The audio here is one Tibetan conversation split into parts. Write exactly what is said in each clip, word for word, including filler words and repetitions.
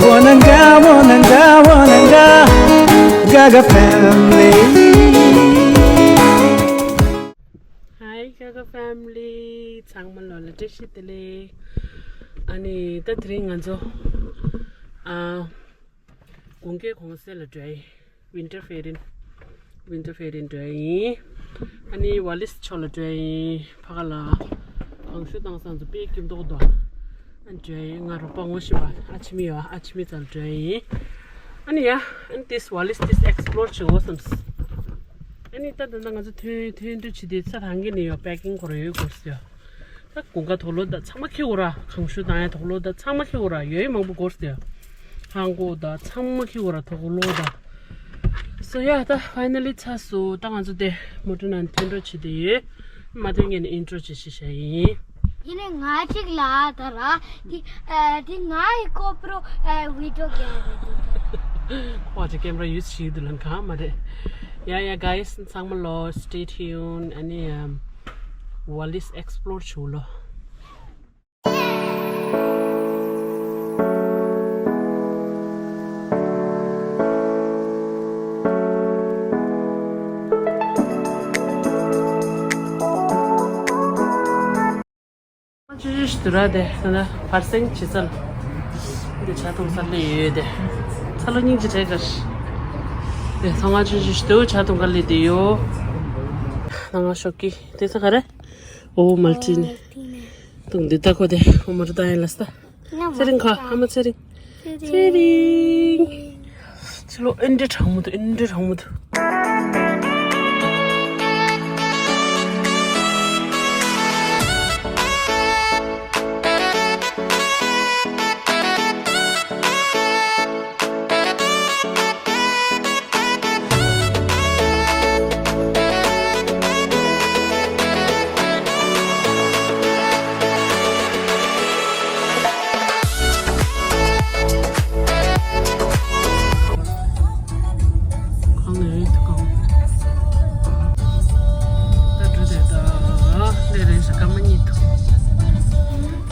Wananga, wananga, wananga, Gaga family. Hi Gaga family. ཚང་མ་ལོ་ལ་བཀྲ་ཤིས་བདེ་ལེགས། ཨ་ནི་ད་དེ་རིང་ང་ཚོ་ཨ་དགུན་ཁའི་གུང་སེང་ལ་འགྲོ་ཡི། Winter Fair in Winter Fair in འགྲོ་ཡི་ཡིན། ཨ་ནི་ཝ་ལིས་ཕྱོགས་ལ་འགྲོ་ཡི་ཡིན། ཕ་ག་ལ་གངས་ཤུགས་བཏང་ས་ཚོ་དཔེ་སྐྱིད་མདོག་འདུག་ཨ་འགྲོ་ཡི་ཡིན། ང་རོགས་པ་ངོ་ཤེས་པ་ཨ་ཆི་མི་ཡོད། ཨ་ཆི་མི་ཚོ་ལ་འགྲོ་ཡི་ཡིན། ཨ་ནི་ཡ་ཨ་ནི་this ཝ་ལིས་this explore བྱེད་འོ་བསམས། ཨ་ནི་ད་ད་ད་ང་ཚོ་ཐོན་ཐོན་དུས་ཕྱི་དེ་ཚ་ཐང་གི་ནི་ཡོད། པེ་ཀིང་ཁོ་ར་ཡོད་དགོས་སི་ཡོད། ད་དགུན་ཁ་དུག་ལོག་ད་ཚང་མ་ཁྱེར་འོ་ར། གངས་ཤུགས་བཏང་ཡ་དུག་ལོག་ད་ཚང་མ་ཁྱེར་འོ་ར། ཡོད་མང་པོ་དགོས་སི་ཡོད། ཧང་གོ་ད་ཚང་མ་ཁྱེར་འོ་ར་དུག་ལོག་ད། So yeah ད་finally ཚར་སོང་། ད་ང་ཚོ་དེ་མོ་ཊ་ནང་ཐོན་འགྲོ་བྱེད་དེ་ཡོད། མ་ཐོན་ངས་ནི་ཨིན་ཊྲོ་བྱེད་ཤེས་བྱ་ཡིན། ཡིན་ནའི་ང་གཅིག་ལ་ད་ར་དེ་ཨ་དེ་ང་ཡི་ཀོ་པྲོ་ཨ་བི་ཌི་ཡོ་རྒྱག་རེད་དེ། ཁོ་ཅིག་ཀེམ་ར་ཡུ་སི་བྱེད་དུ་ལན་གང་མ་རེད། Yeah yeah guys ཚང་མ་ལོ་stay tuned ཨ་ནི་ཨམ་ཝ་ལིས་explore བྱེད་ལོ། ཆུ་ཆུ་ཞིག་ཏུ་ར་དེ་ད་ན་བར་སེང་ཇི་ཚལ་འདི་ཇ་འཐུང་ས་སླེབས་ཡོད་དེ། ཚ་ལོ་སྙིང་རྗེ་བྲལ་གར་དེ་ཐོ་ང་ཆུ་ཆུ་ཞིག་ཏུ་ཇ་འཐུང་གར་སླེབས་དེ་ཡོད། ད་ང་ཤོག་གི་དེ་ཚ་ག་རེ། ཨོ་མལ་ཊི་ནི། དུང་འདི་ལྟ་ཁོ་དེ་ཨོ་མར་ལྟ་ཡིན་ལ་སྟ། ཚེ་རིང་ཁ་ཨ་མ་ཚེ་རིང་། ཚེ་རིང་། ཚེ་རིང་། ཕྱི་ལོ་ཨེ་འདྲ་གྲང་མོ་འདུག་ཨེ་འདྲ་གྲང་མོ་འདུག་གང་ནས་རེད་གང་། ད་འགྲོ་དེ་ད་ལས་རེད་ཤག་སྐར་མ་གཉིས་འདུག་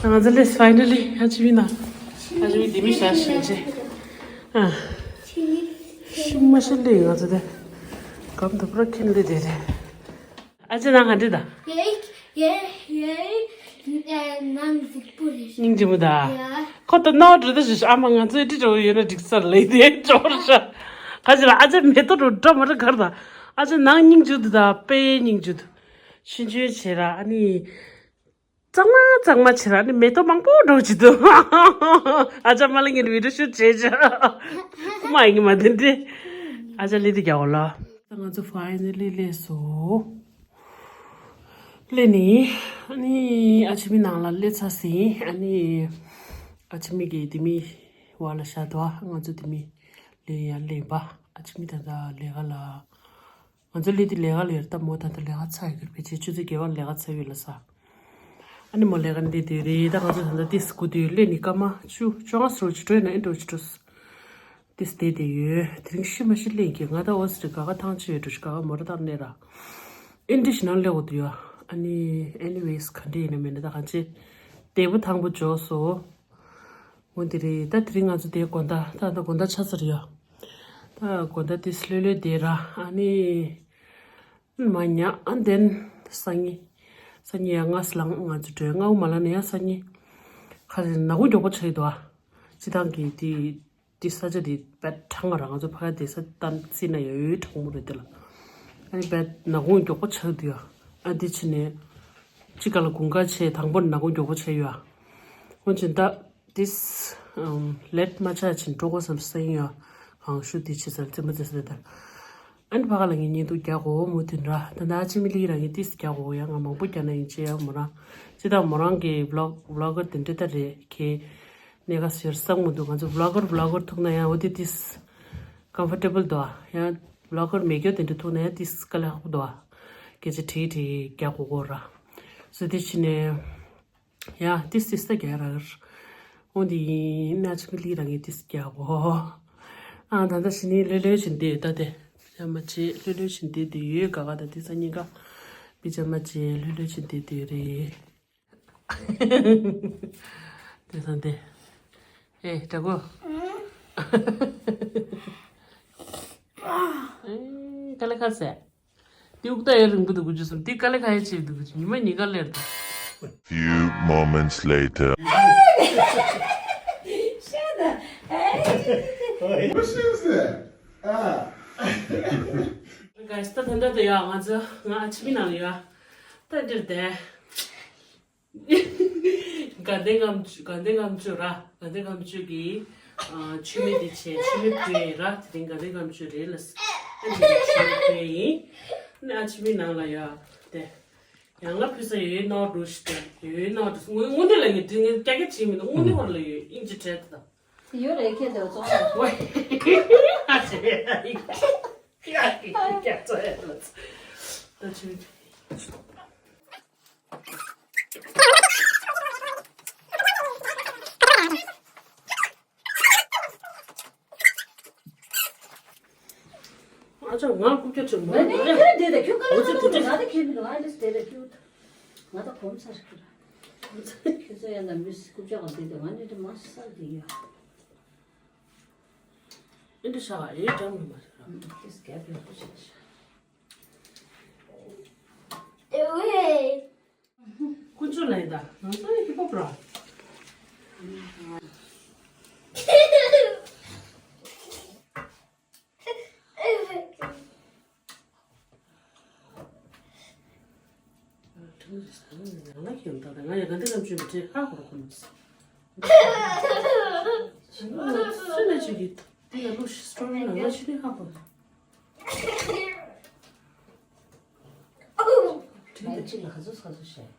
ང་ཚོ་ལས་finally ཨ་ཅི་བི་ན། ཨ་ཅི་བི་དེ་མི་ཤ་ཞིང་ཆེ། ཨ། ཤི་མ་ཤི་ལས་ང་ཚོ་དེ། སྐམ་དུ་པུ་ར་ཁྱིམ་ལས་དེ་རེད། ཨ་ཅེ་ནང་ག་འདྲི་ད། ཡེ་ཡེ་ཡེ། ནང་གཟིགས་པོ་རེད། སྙིང་རྗེ་མོ་ད། ཡ། ཁོ་ད་ནོར་འདྲི་ད་ཞུ་ཨ་མ་ང་ཚོའི་འདྲི་འགྲོ་ཡོད་ན་འགྲིག་ས་ལས་དེ་འབྱོར་ཤག་ག་ཅི་ལ་ཨ་ཅེ་མེ་ཏོག་རུ་འདྲ་མ་རུ་གར་ད། ཨ་ཅེ་ནང་སྙིང་རྗེ་འདུག་ད་དཔེ་སྙིང་རྗེ་འདུག་ཆུན་ཆུན་བྱེད་ར་ཨ་ནི། གཙང་མ་གཙང་མ་བྱེད་ར་ནི་མེ་ཏོག་མང་པོ་འགྲོ་གི་འདུག་ཨ་ཅག་མ་ལ་ངས་བི་ཌིའོ་ཤུཊ་བྱས་ཅག་མ་ཡིན་གི་མ་དེ་འདྲ། ཨ་ཅག་ལི་དི་རྒྱག་འོ་ལ། ད་ང་ཚོ་finally སླེབས་སོང་། སླེབས་ནི། ཨ་ནི་ཨ་ཆི་མི་ནང་ལ་སླེབས་ཚར་ཟིན། ཨ་ནི་ཨ་ཆི་མི་གི་དེ་མི་བ་ལ་ཤ་དོ། ང་ཚོ་དེ་མི་ལས་ཡར་སླེབས་པ། ཨ་ཆི་མི་ད་ད་ལས་ཀ་ལ། ང་ཚོ་སླེབས་དུས་ལས་ཀ་ལས་ར་ད་མོ་ད་ལྟ་ལས་ཀ་ཚར་ཡོད་ཀྱི་རེད། ཕལ་ཆེར་ཆུ་ཚོད་བརྒྱད་པ་ལས་ཀ་ཚར་ཡོད་ལ་ས། ཨ་ནི་མོ་ལས་ཀ་འདི་དེ་རེད། ད་ང་ཚོ་ད་ལྟ་ཏིས་སྒུག་དུས་སླེབས་ནི་སྐར་མ་བཅུ་བཅོ་ལྔ་ཟེར་བ་ཅིག་འགྲོ་ཡིན་ན་ཨེ་འགྲོ་ཅིག་འགྲོ། ཏིས་བསྡད་དེ་ཡོད། དེ་རིང་ཤི་མ་ཤི་སླེབས་ཀྱི་ང་ད་འོ་ཟེར་ག་ག་ཐང་ཆད་ཡོད་འགྲོ་ཅིག་ག་ག་མོ་ར་ད་གནས་ར། ཨེ་འདྲི་ཞིག་ནང་སླེབས་འོ་དུ་ཡོད། ཨ་ནི་anyways ག་འདྲ་ཡིན་ན་མེད་ན་ད་གང་ཆེ། བདེ་པོ་ཐང་པོ་འཇོག་སོ། འོ་འདི་རེད། ད་དེ་རིང་ང་ཚོ་དེའི་དགོང་དག་ད་ད་དགོང་དག་ཆ་ཚར་ཡོད། ད་དགོང་དག་དེ་ལྷོད་ལྷོད་བསྡད་ར། ཨ་ནི། མ་ཉལ་ཨ་དེན། སང་ཉིན། སང་ཉིན་ཡང་སྔ་ས་ལངས་ང་ཚོ་བྲོས་སྔ་པོ་མ་ལངས་ན་ཡང་སང་ཉིན། ཁ་རེ་ནག་ཁུང་མགྱོགས་པོ་ཆགས་ཡོད་དོ། སྤྱི་བཏང་གི་དེ། དེ་ས་ཆ་དེ་དཔེ་གྲང་ང་ར་ང་ཚོ་ཕ་ག་དེ་ས་ཏན་སྲིད་ན་ཡོད་ཡོད་གྲང་མོ་རེད་དེ་ལ། ཨ་ནི་དཔེ་ནག་ཁུང་མགྱོགས་པོ་ཆགས་དུས་ཡ། ཨ་དེ་ཕྱི་ནས། ཅི་ག་ལ་དགུན་ཁ་ཆེ་དང་པོ་ནག་ཁུང་མགྱོགས་པོ་ཆགས་ཡོད་ཨ། འོན་ཀྱང་ད། this ལེཊ་མ་ཆགས་ཕྱིན་འགྲོ་དགོས་བསམ་སེང་ཡོད་ཨ། གངས་ཤུགས་དེ་ཆེ་ཚར་རྩེད་མོ་རྩེ་ས་རེད་ད། ཨ་ནི་ཕ་ག་ལ་ངས་ཉིན་དུ་རྒྱག་གོ་མུ་མཐུད་ར། ད་ནང་ཨ་ཆི་མི་ལི་རང་གིས་ཏིས་རྒྱག་གོ་ཡ། ང་མང་པོ་རྒྱག་ན་ཡིན་ཅེ་ཡ་མོ་རང་། ཅི་ད་མོ་རང་གི་བི་ལོག་བི་ལོག་གར་དེ་འདྲ་ད་རེད་ཁེ། གནས་ཀ་ཟེར་བསམ་མི་འདུག་ང་ཚོ་བི་ལོག་གར་བི་ལོག་གར་ཐུག་ན་ཡང་འོ་དེ་ཏིས་ཀམ་ཕོར་ཊེ་བལ་འདུག་ཨ། ཡང་བི་ལོག་གར་མེད་རྒྱུ་དེ་འདྲ་ཐུག་ན་ཡང་ཏིས་དཀའ་ལས་ཁག་པོ་འདུག་ཨ། སྐད་ཆ་དྲིས་དྲིས་རྒྱག་གོ་གོ་ར། སོ་དེ་ཕྱི་ནས། ཡ་ཏིས་ཏིས་ད་རྒྱག་ར། འོ་འདི་ཡིན་ན་ཆི་མི་ལི་རང་གིས་ཏིས་རྒྱག་གོ། ཨ་ད་ད་ཕྱི་ནས་ལྷོད་ལྷོད་བྱིན་དེ་ད་དེ། ཇ་མ་བྱེད་ལྷོད་ལྷོད་བྱིན་དེ་དེ་ཡོད་ག་ག་ད་ཏིས་ས་གཉིས་ཀ། པི་ཇ་མ་བྱེད་ལྷོད་ལྷོད་བྱིན་དེ་དེ་རེད། དེ་སང་དེ། ཨེ་དྲ་གོ། ཨེ། དཀའ་ལས་ཁག་ཟེར། དེ་འུག་ད་ཡ་རིང་པོ་འདུག་གུ་ཅི་སོང་། དེ་དཀའ་ལས་ཁག་ཡ་ཆེ་འདུག་གུ་ཅི། ཉི་མ་གཉིས་ཀ་ལེར་འདུག Few moments later. Shut up. Hey. What is that? Ah. Guys, ད་ད་ད་ད་ཡ་ང་ཚོ་ང་ཨ་ཆི་མི་ནང་ཡ་ད་འདིར་དེ། དགའ་ལྡན་ལྔ་མཆོད། དགའ་ལྡན་ལྔ་མཆོད་ར། དགའ་ལྡན་ལྔ་མཆོད་ཀྱི་ཨ་མཆོད་མེ་དེ་བྱས། མཆོད་མེ་ཕུལ་ཡིན་ར། དེ་རིང་དགའ་ལྡན་ལྔ་མཆོད་རེད་ལ། ཨ་ནི་མཆོད་མེ་ཕུལ་ཡིན། ཨ་ནི་ཨ་ཆི་མི་ནང་ལ་ཡ་དེ་ཡང་ང་ཕུལ་ས་ཡོད་ནོ་འགྲོ་ཞིག་དེ་ཡོད་ནོ་འགྲོ། དངོས་དངོས་འདི་ལ་ངས་དུས་ངས་ཀྱག་ཀྱག་བྱེད་མི་འདུག་དངོས་འདི་ཧོར་ལ་ཡོད། ཨིན་ཇི་བྲལ་དེ་དང་། ཡོད་རེད་ཁྱེད་དེ་བཙོང་ན། ཝེ། ཨ་ཆི་ཡ་ཡིན། ཀྱག་ཀྱག་ཀྱག་ཙོ་ཡ་ལ། ད་ཆི། ཨ་ཅག་ང་རྐུབ་བཀྱག་ཆེན་མོ་ང་ནི་རེད། ཁྱོད་འདི་དང་ཁྱོད་ཀ་ལ་ང་ཚོ་ཁ་ལ་དེ་ང་ད་ཁྱེད་མི་འདུག་ཨ་ལིས་དེ་རེད་ཁྱོད། ང་ད་གོམས་ཚར་ཁྱོད། ཁྱོད་ཚོ་ཡང་ན་མི་རྐུབ་བཀྱག་ག་དེ་དེ་ང་ནི་དེ་མ་ས་དེ་ཡ། ཨེ་འདྲ་ཤ་ཨེ་འདྲ་མི་མ་ཤ་ར། ཨེ་སྐད་ཡག་པོ་ཤ་ཤ། ཨེ་ཝེ། ཀུན་སྤྱོད་ལ་ཡིན་ད། ང་ཚོ་ཡི་ཧིབ་ཧོབ་ར། ང་ཡ་ག་འདི་ལམ་ཆུ་མི་ཁྲེལ་ཧ་གོ་ར་ཁོ་ནི། སུ་ལ་ཆུ་གི་དེ་ཡ་ལུ་ཤི་སྟོར་ན་ང་ཆུ་དེ་ཧ་གོ། དེ་གཅིག་ལ་ག་ཚོད་ག་ཚོད་བཤད།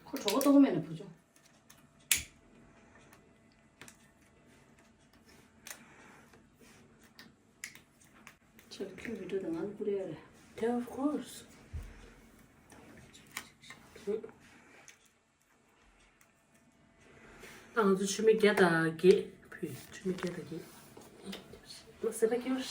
ཁོ་གྲོགས་པོ་ལྟ་བུ་མེད་ན་བུ་ཆུང་། ཁྱེད་ཁྱོད་བི་ཌིའོ་དང་ང་ལ་བསྐུར་ཡ་རེད། དེ་of course། ད་ང་ཚོ་མཆོད་མེ་བརྒྱ་དང་བརྒྱད་ཕུལ། མཆོད་མེ་བརྒྱ་དང་བརྒྱད། ལོ་སེ་ར་ཀྱོར།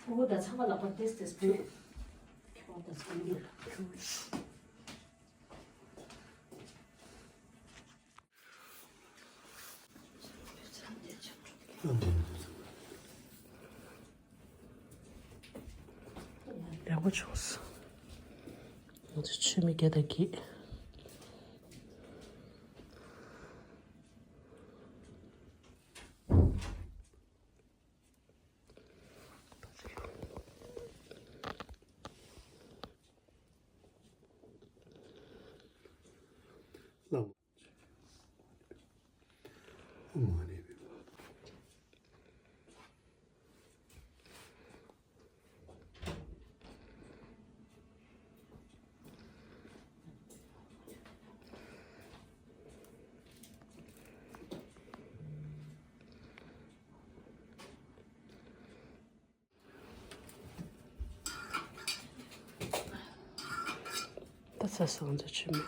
ཕྲུ་གུ་དང་ཚང་མ་ལ་ཁོ་ཏེས་ཏེས་ཕུལ། ཁྱོད་དང་ཚང་མ་ལ། ཡག་པོ་བྱུང་སོང་། ང་ཚོ་མཆོད་མེ་བརྒྱ་དང་བརྒྱད། ད་ཚ་སོང་ཚ་ཆུ་མེད།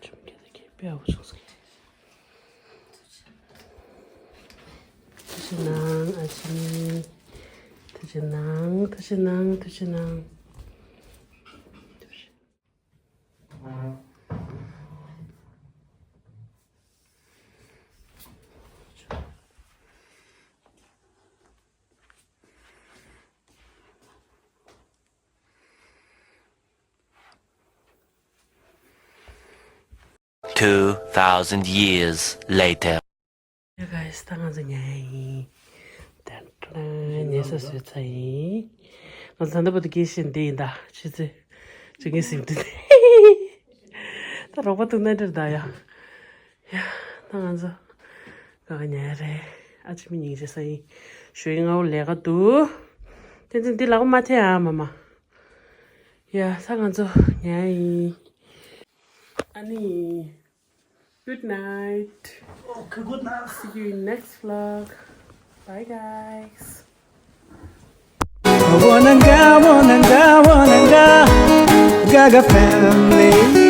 ཆུ་མེད་ཀྱི་ད་ཁྱེད་དཔེ་ཨ་བོ་སོང་ཟེར། ཐུགས་རྗེ་གནང་ཨ་ཅེ་ནི། ཐུགས་རྗེ་གནང་། ཐུགས་རྗེ་གནང་། ཐུགས་རྗེ་གནང་། Two thousand years later. Hey guys, ད་ང་ཚོ་ཉལ་ཡིན། ཏན་ཏན་ཉལ་ས་བཟོས་ཚར་ཡིན། ང་ཚོ་ད་ལྟ་བར་དུ་སྐྱེས་ཤིང་འདི་ཡིན་ད་ཆུ་ཚོད་བཅུ་གཉིས་ཟིན་དུས། ད་རོགས་པ་ཐུག་ན་འདྲ་ད་ཡ། ཡ། ད་ང་ཚོ་ག་ག་ཉལ་རེད། ཨ་ཅེ་མི་སྙིང་རྗེ་ས་ཡིན། ཞོ་ཡི་ང་བོ་ལས་ཀ་འདུག་ཏན་ཏན་འདི་ལག་པ་མ་ཐེ་ཨ་མ་མ། ཡ། ད་ང་ཚོ་ཉལ་ཡིན། ཨ་ནི། Good night. Okay, good night. See you in next vlog. Bye, guys. Wananga, wananga, wananga, Gaga family.